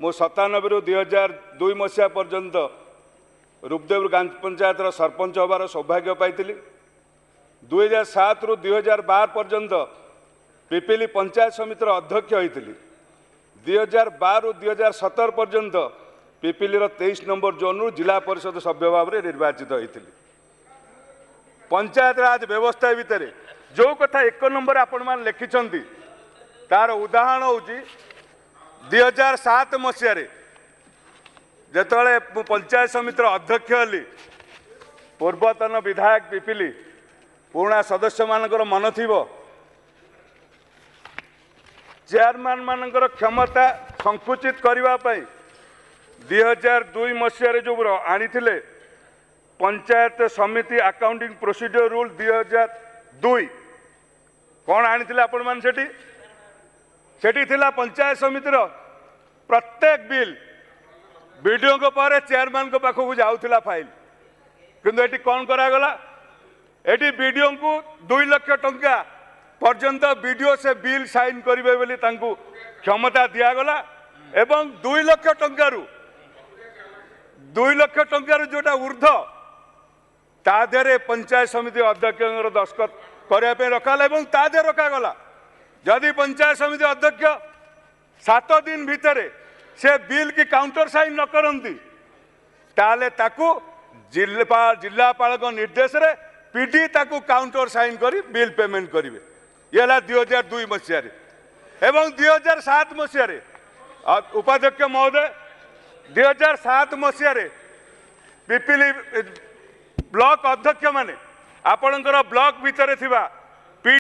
ମୁଁ 97ରୁ 2002 ମସିହା ପର୍ଯ୍ୟନ୍ତ ରୂପଦେବ ଗ୍ରାମ ପଞ୍ଚାୟତର ସରପଞ୍ଚ ହେବାର ସୌଭାଗ୍ୟ ପାଇଥିଲି। 2007ରୁ 2012 ପର୍ଯ୍ୟନ୍ତ ପିପିଲି ପଞ୍ଚାୟତ ସମିତିର ଅଧ୍ୟକ୍ଷ ହୋଇଥିଲି। 2012ରୁ 2017 ପର୍ଯ୍ୟନ୍ତ ପିପିଲିର 23 ନମ୍ବର ଜୋନ୍ରୁ ଜିଲ୍ଲା ପରିଷଦ ସଭ୍ୟ ଭାବରେ ନିର୍ବାଚିତ ହୋଇଥିଲି। ପଞ୍ଚାୟତରାଜ ବ୍ୟବସ୍ଥା ଭିତରେ ଯେଉଁ କଥା 1 ନମ୍ବର ଆପଣମାନେ ଲେଖିଛନ୍ତି, ତାର ଉଦାହରଣ ହେଉଛି 2007 ମସିହାରେ ଯେତେବେଳେ ମୁଁ ପଞ୍ଚାୟତ ସମିତିର ଅଧ୍ୟକ୍ଷ ହେଲି, ପୂର୍ବତନ ବିଧାୟକ ପିପିଲି ପୁରୁଣା ସଦସ୍ୟମାନଙ୍କର ମନ ଥିବ, ଚେୟାରମ୍ୟାନ୍ ମାନଙ୍କର କ୍ଷମତା ସଂକୁଚିତ କରିବା ପାଇଁ 2002 ମସିହାରେ ଯେଉଁ ଆଣିଥିଲେ ପଞ୍ଚାୟତ ସମିତି ଆକାଉଣ୍ଟିଂ ପ୍ରୋସିଡ଼ିଓର ରୁଲ୍ 2002, କ'ଣ ଆଣିଥିଲେ ଆପଣମାନେ? ସେଠି ଥିଲା ପଞ୍ଚାୟତ ସମିତିର ପ୍ରତ୍ୟେକ ବିଲ୍ ବିଡ଼ିଓଙ୍କ ପରେ ଚେୟାରମ୍ୟାନଙ୍କ ପାଖକୁ ଯାଉଥିଲା ଫାଇଲ୍। କିନ୍ତୁ ଏଠି କ'ଣ କରାଗଲା? ଏଠି ବିଡ଼ିଓଙ୍କୁ 2 ଲକ୍ଷ ଟଙ୍କା ପର୍ଯ୍ୟନ୍ତ ବିଡ଼ିଓ ସେ ବିଲ୍ ସାଇନ୍ କରିବେ ବୋଲି ତାଙ୍କୁ କ୍ଷମତା ଦିଆଗଲା, ଏବଂ 2 ଲକ୍ଷ ଟଙ୍କାରୁ 2 ଲକ୍ଷ ଟଙ୍କାରୁ ଯେଉଁଟା ଉର୍ଦ୍ଧ୍ୱ ତା ଦେହରେ ପଞ୍ଚାୟତ ସମିତି ଅଧ୍ୟକ୍ଷଙ୍କର ଦସ୍ତଖତ କରିବା ପାଇଁ ରଖାଗଲା। ଏବଂ ତା ଦେହରେ ରଖାଗଲା, ଯଦି ପଞ୍ଚାୟତ ସମିତି ଅଧ୍ୟକ୍ଷ 7 ଦିନ ଭିତରେ ସେ ବିଲ୍ କି କାଉଣ୍ଟର ସାଇନ୍ ନ କରନ୍ତି, ତାହେଲେ ତାକୁ ଜିଲ୍ଲାପାଳଙ୍କ ନିର୍ଦ୍ଦେଶରେ ପିଡି ତାକୁ କାଉଣ୍ଟର ସାଇନ୍ କରି ବିଲ୍ ପେମେଣ୍ଟ କରିବେ। ଇଏ ହେଲା 2002 ମସିହାରେ। ଏବଂ 2007 ମସିହାରେ, ଉପାଧ୍ୟକ୍ଷ ମହୋଦୟ, 2007 ମସିହାରେ ପିପିଲି ବ୍ଲକ ଅଧ୍ୟକ୍ଷମାନେ ଆପଣଙ୍କର ବ୍ଲକ ଭିତରେ ଥିବା